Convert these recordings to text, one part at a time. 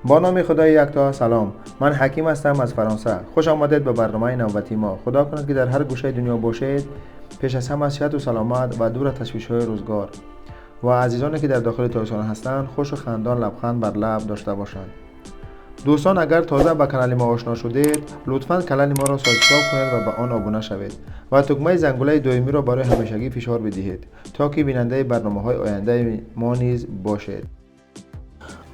با نام خدای یکتا. سلام، من حکیم هستم از فرانسه. خوش آمدید به برنامه نوبتی ما. خدا کند که در هر گوشه دنیا باشید، پیش از همه صحت و سلامت و دور از تشویش های روزگار و عزیزانی که در داخل تاجیکستان هستند، خوش و خندان، لبخند بر لب داشته باشند. دوستان، اگر تازه به کانال ما آشنا شدید، لطفا کانال ما را subscribe کنید و به آن آبونه شوید و تکمه زنگوله دائمی را برای همیشگی فشار بدهید تا که بیننده برنامه های آینده ما نیز باشید.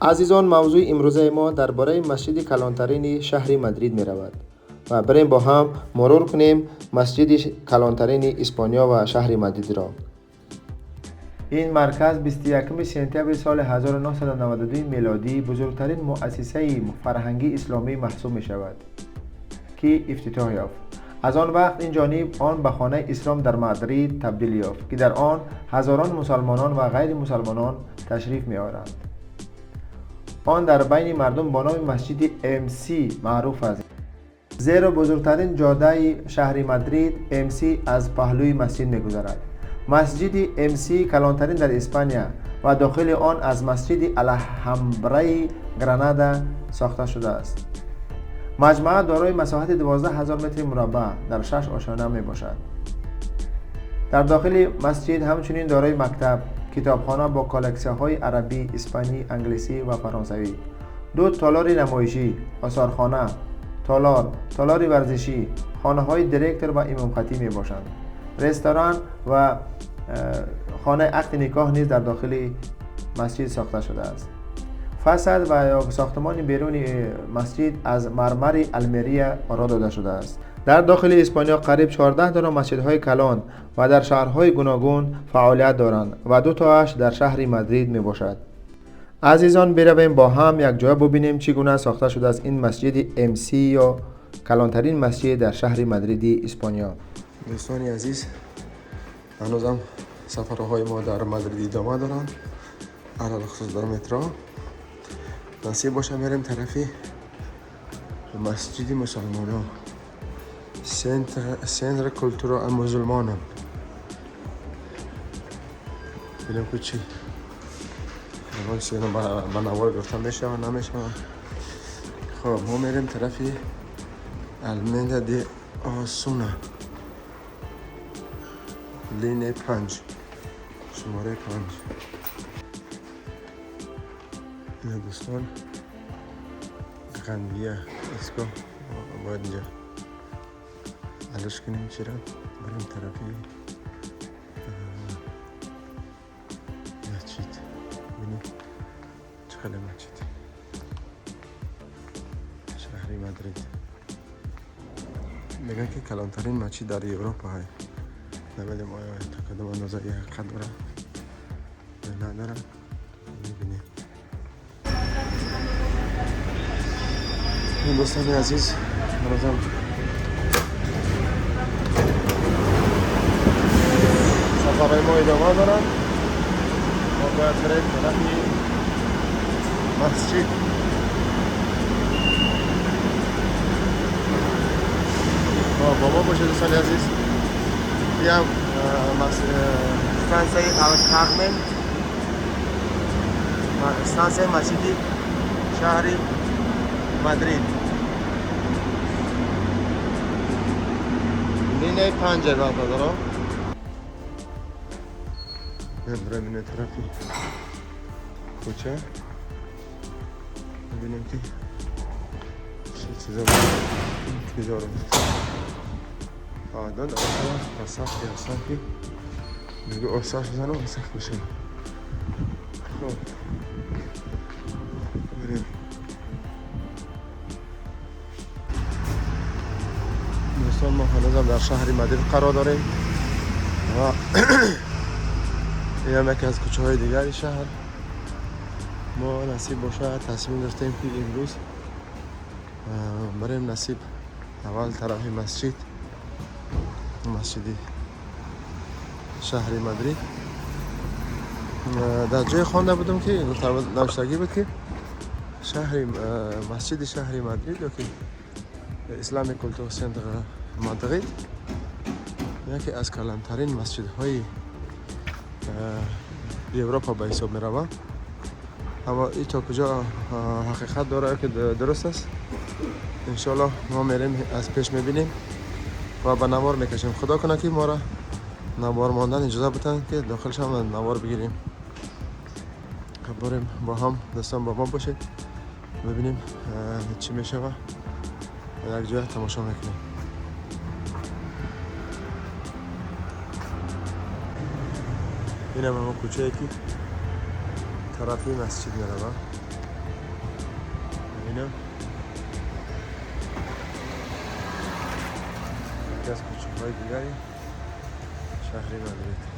عزیزان، موضوع امروزه ما درباره مسجد کلانترین شهر مدرید می رود و بریم با هم مرور کنیم مسجد کلانترین اسپانیا و شهر مدرید را. این مرکز 21 سپتامبر سال 1992 میلادی بزرگترین مؤسسه فرهنگی اسلامی محسوب می شود که افتتاح یافت. از آن وقت این جانب آن به خانه اسلام در مدرید تبدیل یافت که در آن هزاران مسلمانان و غیر مسلمانان تشریف می آورند. آن در بین مردم با نام مسجد MC معروف است، زیرا بزرگترین جاده شهر مدرید MC از پهلوی مسجد می‌گذرد. مسجد MC کلانترین در اسپانیا و داخل آن از مسجد الحمبرای گرانادا ساخته شده است. مجموعه دارای مساحت 12,000 متر مربع در شش آشیانه می باشد. در داخل مسجد همچنین دارای مکتب، کتابخانه با کالکسیه های عربی، اسپانی، انگلیسی و فرانسوی، دو تالار نمایشی، آثارخانه، تالار، تالار ورزشی، خانه های director و امام خطیب می باشند. رستوران و خانه عقد نکاح نیز در داخل مسجد ساخته شده است. facade و یا ساختمان بیرون مسجد از مرمر المریا آرا داده شده است. در داخل اسپانیا قریب 14 دانه مسجدهای کلان و در شهرهای گوناگون فعالیت دارند و دو تاش در شهر مدرید می باشد. عزیزان، برویم با هم یک جای ببینیم چگونه ساخته شده است این مسجد MC یا کلانترین مسجد در شهر مدرید اسپانیا. دوستان عزیز، هنوزم سفرهای ما در مدرید ادامه دارند، علی‌الخصوص در مترو. نصیب باشه میریم طرفی مسجد مسلمان ها، Centro Cultural Musulmano. ببینیم که چی اول سینا با نوار گرفتن میشه و نمیشه. خب، ما میریم طرفی Alameda de Osuna، línea 5، شماره 5. اینا دوستان، Gran Vía ایستگاه. باید اینجا علاش کنیم. چرا بریم طرفی مسجد، ببینیم چقدر مسجد شهری مدرید. میگن که کلانترین مسجد در اروپا های. نمیدونم آیا تا کدام اندازه یه حقیقت داره یا نداره، میبینیم. دوستان عزیز، هنوزم سفرهای ما ادامه دارن. ما باید بریم طرف مسجد. با ما باشه دوستان عزیز. بیام estancia El Carmen، estancia مسجدی شهری مدرید، línea 5 برادرها. بریم اینه طرفی کوچه، ببینیم که چه چیزا انتظار. بعدا سختی هستن که میگه اوساش بزنم و سخت بشه. خب، بریم. دوستان، ما هنوزم در شهر مدرید قرار داریم و این هم یکی از کوچه های دیگر شهر. ما نصیب باشه تصمیم گرفتیم که امروز بریم نصیب اول طرف مسجد، مسجدی شهر مدرید. در جای خوانده بودم که نوشتگی بود که شهر مسجد شهر مدرید یا که Islamic Cultural Center Madrid یکی از کلانترین مسجدهای اروپا به حساب می رود. اما این تا کجا حقیقت داره که درست است، انشالله ما میریم از پیش میبینیم و به نوار میکشیم. خدا کنه که ما را نوار ماندن اجازه بدن که داخلش هم نوار بگیریم. بریم با هم، دوستان با ما باشید، ببینیم چی میشه و یک جای تماشا میکنیم. این هم کوچه که طرفی مسجد میره. اینم یکی از کوچه های دیگری شهر مدرید.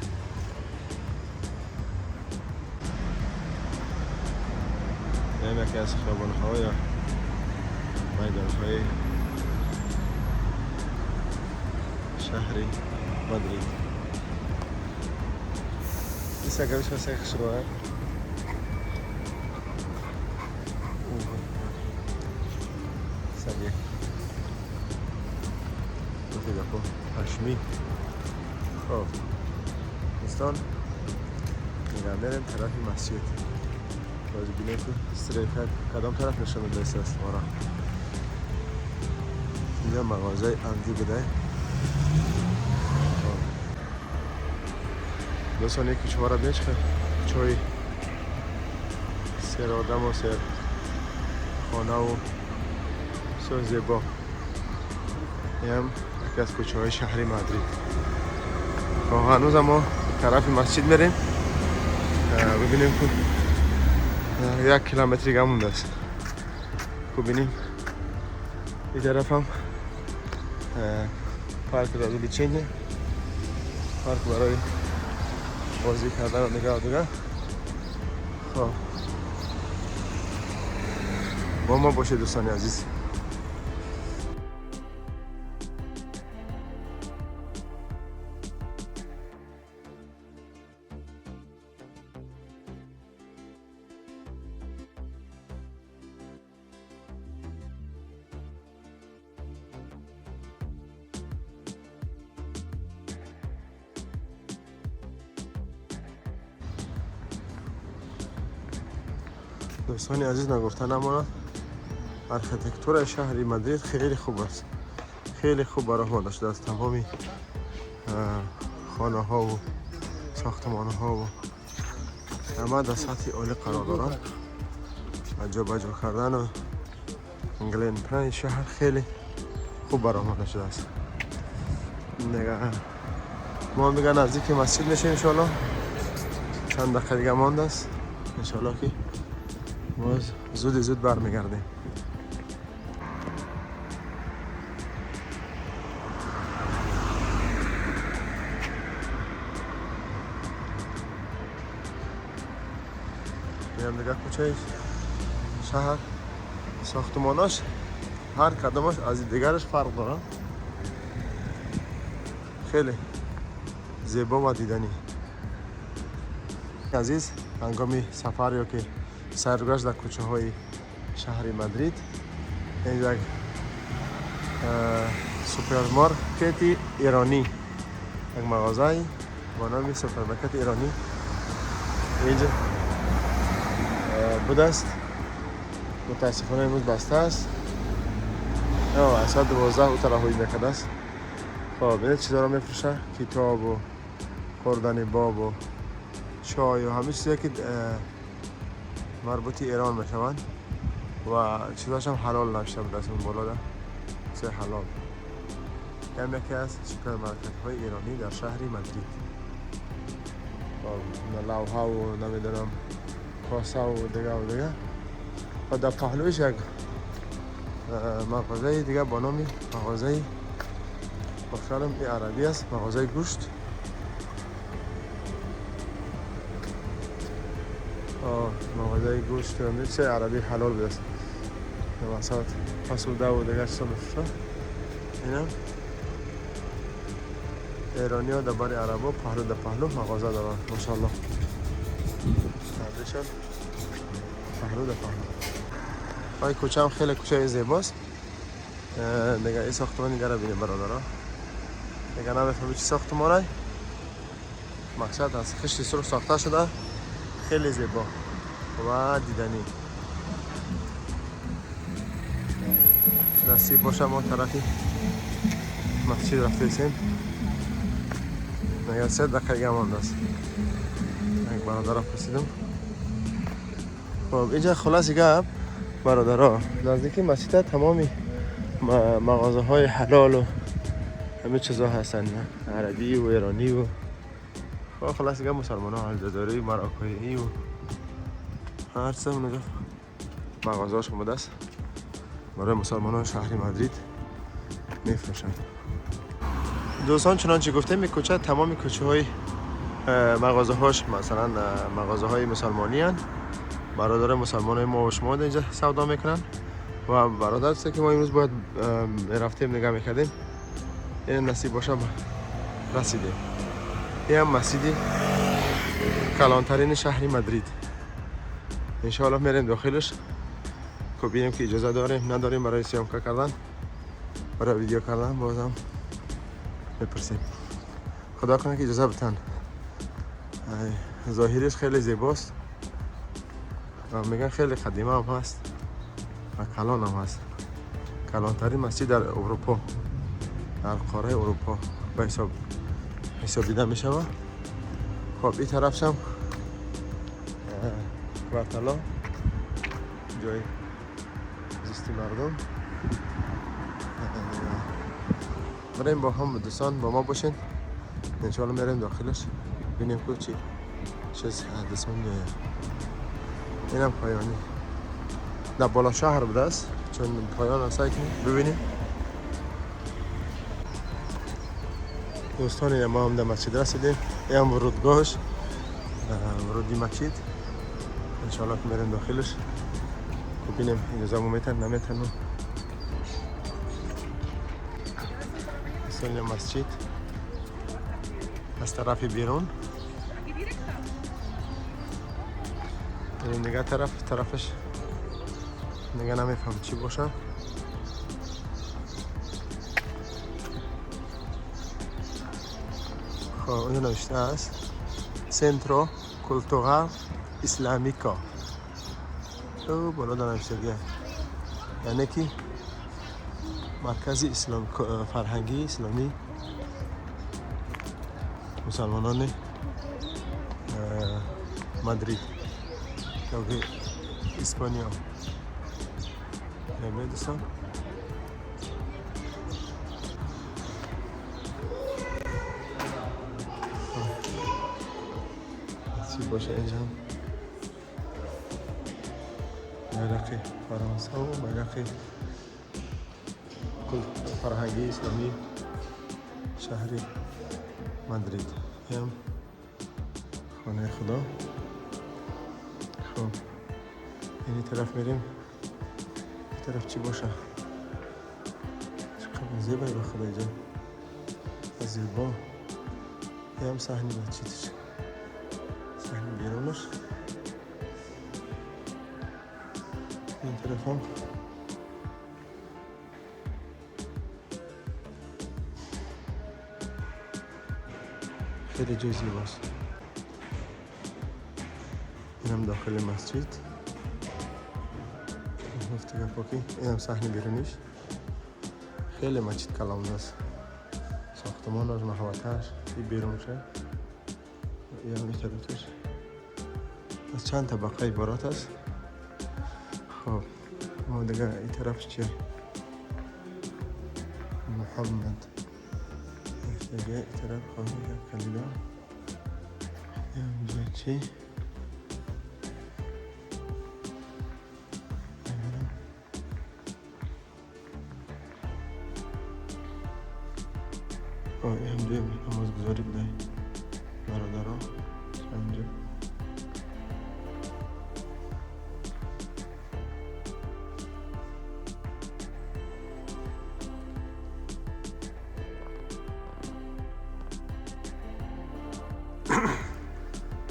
این یکی از خیابان‌ها یا میدان‌های شهر مدرید. این سگه بشه سگ خوشگاه. سگه پشمی. خب دوستان میگم بریم طرف مسجد، باز ببینیم که استریت کدام طرف نشون میده است ما را. اینجا مغازه اندی بوده. دوستان یک کوچه را ببینید، کوچه سر آدم و سر خانه و سر زیبا. این هم یکی از کوچه های شهر مدرید. خب هنوز ما طرف مسجد میریم، ببینیم که 1 کیلومتر دیگه مونده است. ببینیم این طرف هم پارک رازولیچینه، پارک برای بازی کردن و نگاه دیگه. خب با ما باشید دوستان عزیز. دوستان عزیز نگفته نماند архитектураи шаҳри Мадрид хеле хуб аст, хеле хуб бароҳ монда шудааст. Тамоми хонаҳову сохтмонҳову ҳама дар сатҳи олӣ қарор доранд ва ҷобаҷо кардану гленпрани шаҳр хеле хуб бароҳ монда шудааст. Мо дига наздики масҷид мешем иншоалло, чанд дақиқа дига мондааст иншоалло ки боз зуди зуд бармегардем. اینم دیگه کوچه شهر، ساختماناش هر کدامش از دیگرش فرق دارن، خیلی زیبا و دیدنی. عزیز هنگامی سفر یا که سرگشت در کوچه های شهر مدرید، این یک سوپرمارکت ایرانی، یک مغازه با نام سوپرمارکت ایرانی اینجا بوده است. متاسفانه امروز بسته است. از ساعت 12 او طرف هایی میکرده است. خب این چیزا رو میفروشه، کتاب و خوردن باب و چای و همه چیزایی که مربوط ایران میشوند و چیزاش هم حلال نوشته بوده است. اون بالا ده چیز حلال. این یکی از سوپرمارکت های ایرانی در شهر مدرید. لوحه و نمیدونم کاسه و دیگه و دیگه. و در پهلوش یک مغازه دیگه با نام مغازه بخشالم عربی است، مغازه گوشت. مغازه گوشت چه عربی حلال بوده است، مثلا فاسوده و دیگه چیزا میفروشن. اینم ایرانی ها در بار عربا پهلو در پهلو مغازه دارن ماشاءالله، هردوشان پهلو در پهلو. این کوچه هم خیلی کوچه زیباست. دیگه این ساختمان دیگه رو بینیم برادرها، دیگه نمیفهمی چی ساختمانه، مقصد از خشت سرخ ساخته شده، خیلی زیبا. و دیدنی. نصیب باشه ما طرفی مسجد رفته ایسیم. نگه 3 دقیقه مانده است. یک برادر پرسیدم. خب اینجا خلاص گپ برادرها، نزدیکی مسجد تمامی مغازه های حلال و همه چیزا هستن، عربی و ایرانی و خب خلاص گپ مسلمان ها، الجزایری، مراکایی و هر چیز اونجا مغازه هاش آمده است برای مسلمان ها شهر مادرید میفروشن. دوستان چنانچه گفتیم کوچه تمام کوچه های مغازه هاش مثلا مغازه های مسلمانی هن. برادر مسلمان ما و شما اینجا سودا میکنن و برادر که ما امروز باید رفتیم نگاه میکردیم، این نصیب باشه رسیدیم. این هم مسجد کلانترین شهر مادرید. انشاءالله میریم داخلش که ببینیم که اجازه داریم نداریم برای съёмка کردن، برای ویدیو کردن. بازم میپرسیم، خدا کنه که اجازه بتن. ظاهرش خیلی زیباست و میگن خیلی قدیمه هم هست و کلان هم هست. کلانترین مسجد در اروپا، در قاره اروپا به حساب دیده میشه. خب این طرفش هم квартала جای زیستی مردم. بریم با هم دوستان با ما باشین، انشاءالله میریم داخلش ببینیم که چی چیز دستمون میاد. اینم پایانی در بالا شهر بوده است، چون پایان است که ببینیم. دوستان ما هم در مسجد رسیدیم. این هم ورودگاهش، ورودی مسجد. انشاءالله که میریم داخلش ببینیم اجازه میتن نمیتن. دوستان مسجد از طرف بیرون، دیگه طرفش دیگه نمیفهم چی باشه. خب اونجا نوشته است Centro Cultural Islámico. او بالا نوشته دیگه، یعنی که مرکز اسلام فرهنگی اسلامی مسلمانان مادرید یا که اسپانیا. دوستان چی باشه اینجا بیرق فرانسه و بیرق فرهنگی اسلامی شهر مادرید. هم خانه خدا. خب این طرف میریم، این طرف چی باشه؟ چقدر زیبایی به خدا اینجا، زیبا. این هم صحنه مسجدش، صحنه بیرونش. این طرف هم خیلی جای زیباست. اینم داخل مسجد. اینم صحنه بیرونیش. خیلی مسجد کلان است، ساختمانش، محوطه‌اش، این بیرونشه، این هم طرفش از چند طبقه عبارت است. خب ما دیگه این طرف چیه؟ محمد دیگه این طرف. خب کلیدا اینجا چی؟ اینجا نمازگذاری بوده برادرها. اینجا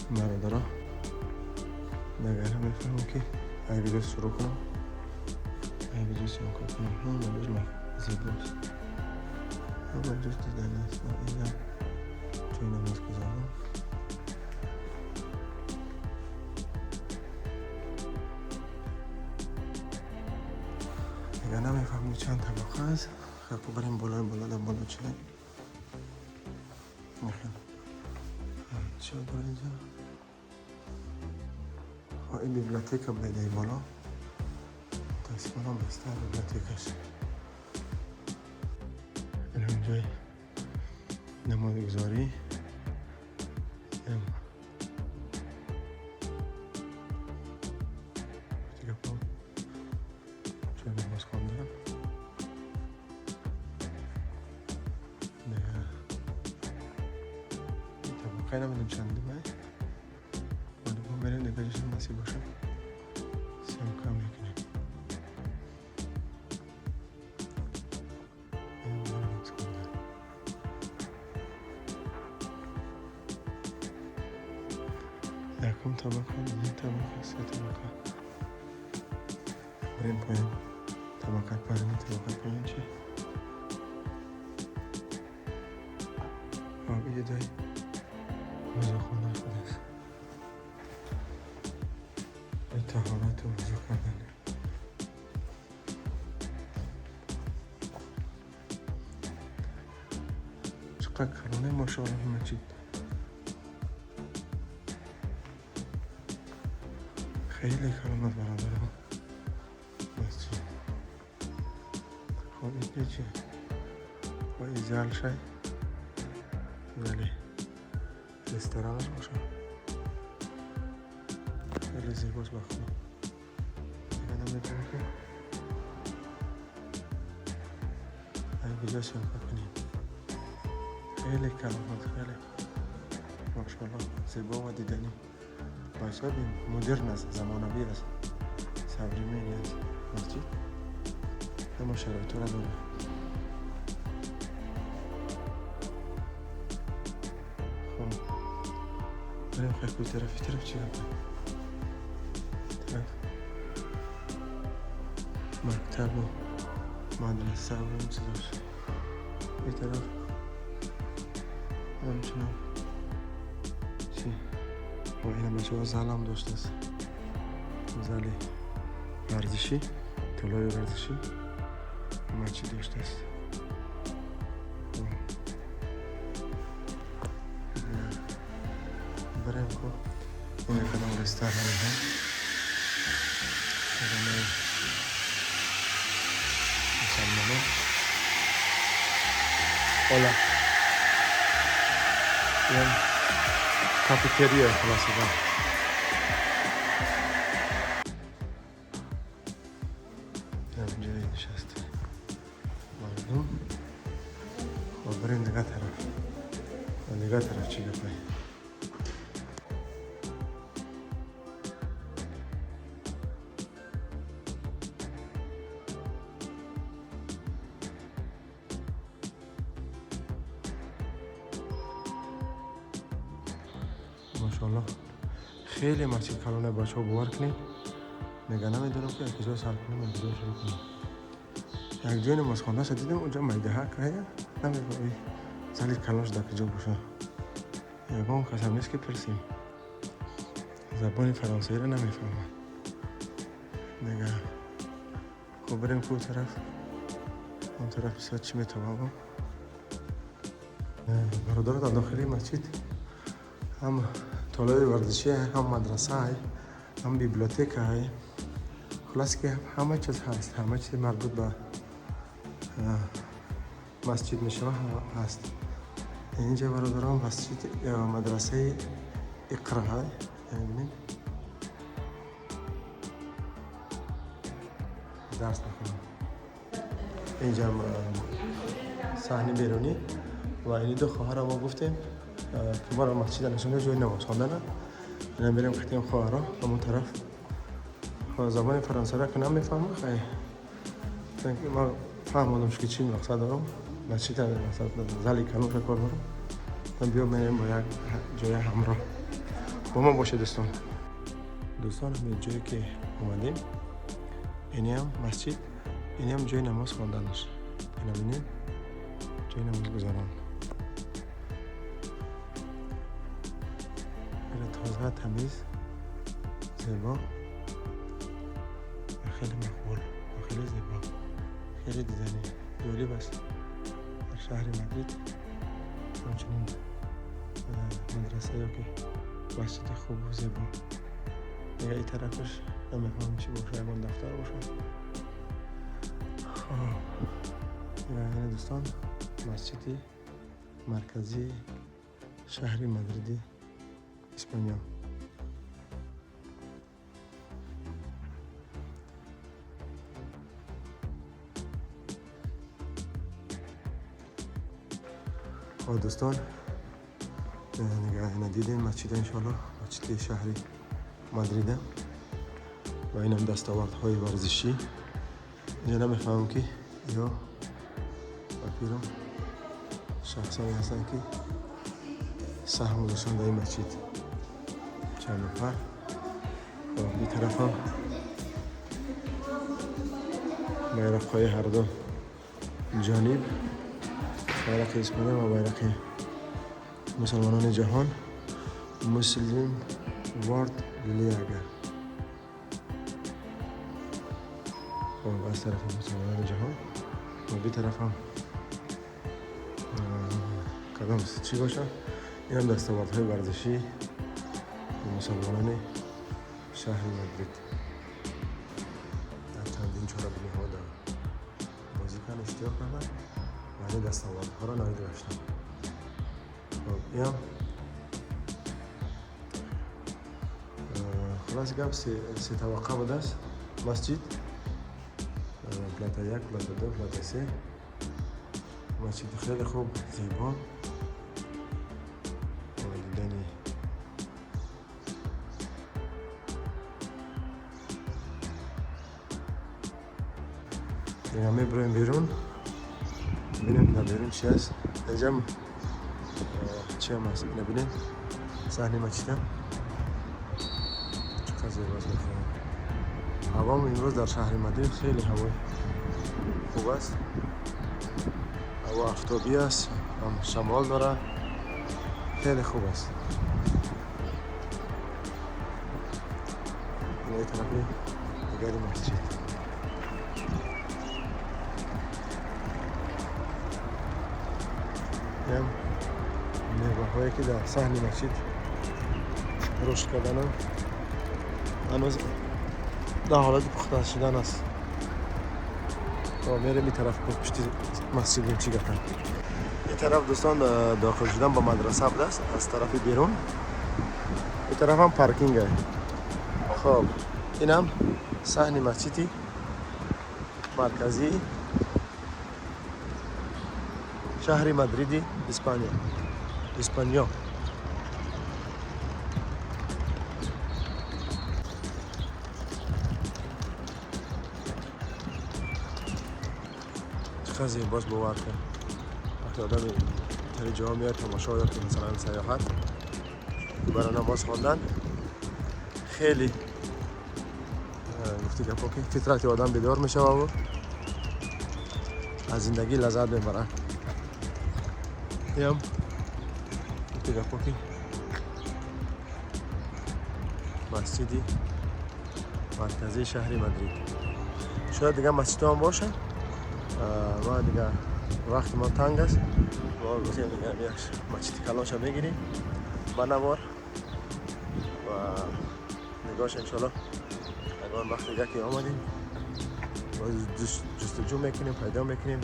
برادرها دیگه میفهمم که اگه ویدیو شروع کنم، اگه ویدیو شروع کنم هم زیباست. اما اینجا دیدن است. اینم توی نماز گذارم. Дига намефаҳмем чанд табақа аст. Хел барем болои боло, дар боло чи чӣ дора инҷа? Ин библиотека буд дар боло. Мутаассифона баста библиотекаш. Ин ҷои намозгузорӣ. Ҷои намоз хондан. Табақаи намедонам чандума. Мо мерем дигар ҷоша, насиб бошад, съёмка мекунем. Намоз хондан. Якум табақа, дуюм табақа, се табақа. Барем поён. Табақаи поёни, табақаи поён чи? Хоб, иҷа ҷои вузухона худ аст. Таҳорату вузу кардан. Чақадр калоне, машоаллоҳ, масҷид. Хеле калон аст, бародарам, масҷид. Хоб, инҷа чи? Хоб, ин зал шай. Зали ресторанаш бошад. Хеле зебост, ба худо. Дига наметавонем ки ай куҷо съёмка кунем. Хеле калон аст, хеле машоаллоҳ зебо ва диданӣ. Ба ҳисоби модерн аст, замонавӣ аст, современный аст масҷид. Ҳама шароитҳоро дорад. Хоб, барем хай тарафи тараф чӣ гап? Тараф мактабу мадрасаву ин чизош. Ин тараф ҳамчунон чи? О, ина бачаҳо залам доштааст. Зали варзишӣ, толори варзишӣ масҷид доштааст. Барем ку ин кадом ресторан кадоми мусалмонон. Ола. Ин кафетерия хулосада. Ҷои нишасти мардум. Хоб, барем дигар тараф. Дигар тараф чӣ гапай? Машоаллоҳ, хеле масҷид калоне, бачаҳо, бовар кунед. Нега намедонам ки аз куҷо сар кунем, аз куҷо шурӯъ кунем. Як ҷои намозхонаша дидем, онҷо майдаҳак намефаҳмӣ зали калонш дар куҷо бошад. Ягон касам нест ки пурсем. Забони фаронсавиро намефаҳмад. Нега хоб, барем ку тараф. Он тараф бисёр чӣ метавонам. Бародаро, дар дохили масҷид ҳам толори варзишӣ, ҳам мадраса, ҳам библиотека, хулас ки ҳама чиз ҳаст, ҳама чизи марбут ба масҷид мешава ҳаст. Инҷа, бародарон, масҷид мадрасаи Иқра мебинем, дарс мехонам. Инҷам саҳни берунӣ ва ини ду хоҳара мо гуфтем ки маро масҷида нишонда, ҷои намоз хондана. Ина берем қатием хоҳаро ҳамон тараф. Забони фаронсавиро ки намефаҳмам, хай ман фаҳмодам ки чӣ мақсад дорам. Масҷид зали калонша кор дорам. Биё мерем бо як ҷоя ҳамроҳ. Бо мо бошед, дӯстон. Дӯстон, ҳамин ҷое ки омадем, иниам масҷид, иниам ҷои намоз хонданаш. Ина бинед, ҷои намозгузарон. Хеле тоза, тамиз, зебо ва хеле мақбул ва хеле зебо. خیلی دیدنی جالب است. در شهر مدرید همچنین مدرسه یا که مسجد خوب و زیبا. دیگه این طرفش نمیفهمم چی باشه، یگان دفتر باشه. یعنی دوستان مسجد مرکزی شهر مدرید اسپانیا. خب دوستان نگاه ندیدیم مسجد، انشالله مسجد شهر مدرید و اینم دستاوردهای ورزشی. اینجا نمیفهمم که یا بپیرم شخصانی هستن که سهم گذاشتن در این مسجد چند نفر. و این طرف هم بیرق‌های هر دو جانب، بیرق اسپانیا و بیرق مسلمانان جهان، Muslim World League. خب از طرف مسلمانان جهان و بی طرف هم کدام چی باشه. این هم دستاوردهای ورزشی مسلمانان شهر مدرید در چندین چهاربینی ها در بازیکن اشتراک کردن و این دستاوردها را نایل گشتن. خب این هم خلاص گپ سه طبقه بوده است مسجد، پلاتا 1، پلاتا 2، پلاتا 3. مسجد خیلی خوب زیبا و دیدنی. دیگه میبریم بیرون ببینیم در بیرون چی هست. اینجا چی هم هست، اینو ببینیم صحنه مسجد چقدر زیباست. هوا امروز در شهر مدرید خیلی هوای خوب است، هوا آفتابی است، هم شمال داره، خیلی خوب است. این طرف دیگر مسجد. هم میوه‌هایی که در صحن مسجد رشد کردن هنوز در حالت پخته شدن است. میریم این طرف پشت مسجد چی گفتن. این طرف دوستان داخل شدن با مدرسه بوده است از طرف بیرون. این طرف هم پارکینگ است. خب اینم صحن مسجدی مرکزی شهر مدریدی اسپانیا. چقدر زیباست، باور کن وقتی آدم تری جا میاد تماشا یا که مثلا سیاحت برای نماز خواندن، خیلی گفتی گپا که فطرت آدم بیدار میشه و از زندگی لذت میبره. اینم گفتی گپا که مسجدی مرکزی شهر مدرید. شاید دیگه مسجد هم باشه، ما دیگه وقت ما تنگ است، ما گفتیم دیگه یک مسجد کلانش میگیریم با نوار و نگاش انشالله اگر وقت دیگه که آمدیم باز جستجو میکنیم، پیدا میکنیم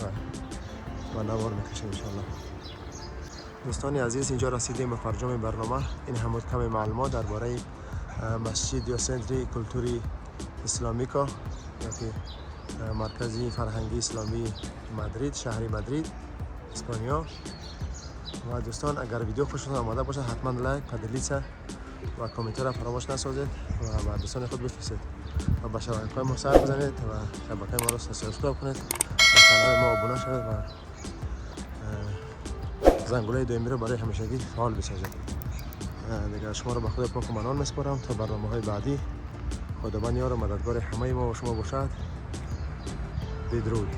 و نوار میکشیم انشالله. دوستان عزیز اینجا رسیدیم به فرجام برنامه. این هم بود کم معلومات درباره مسجد یا سنتری کلتوری اسلامیکا یا که مرکزی فرهنگی اسلامی مدرید، شهر مدرید اسپانیا. و دوستان اگر ویدیو خوشتون آمده باشه حتما like، поделиться و کامنت را فراموش نسازید و به دوستان خود بفرستید و به شبکه ما سر بزنید و شبکه ما را subscribe کنید و کانال ما آبونه شوید و زنگوله دائمی را برای همیشگی فعال بسازید. دیگر شما را به خدای پاک و منان میسپارم تا برنامه های بعدی. خداوند یار و مددگار همه ما و شما باشد. بدرود.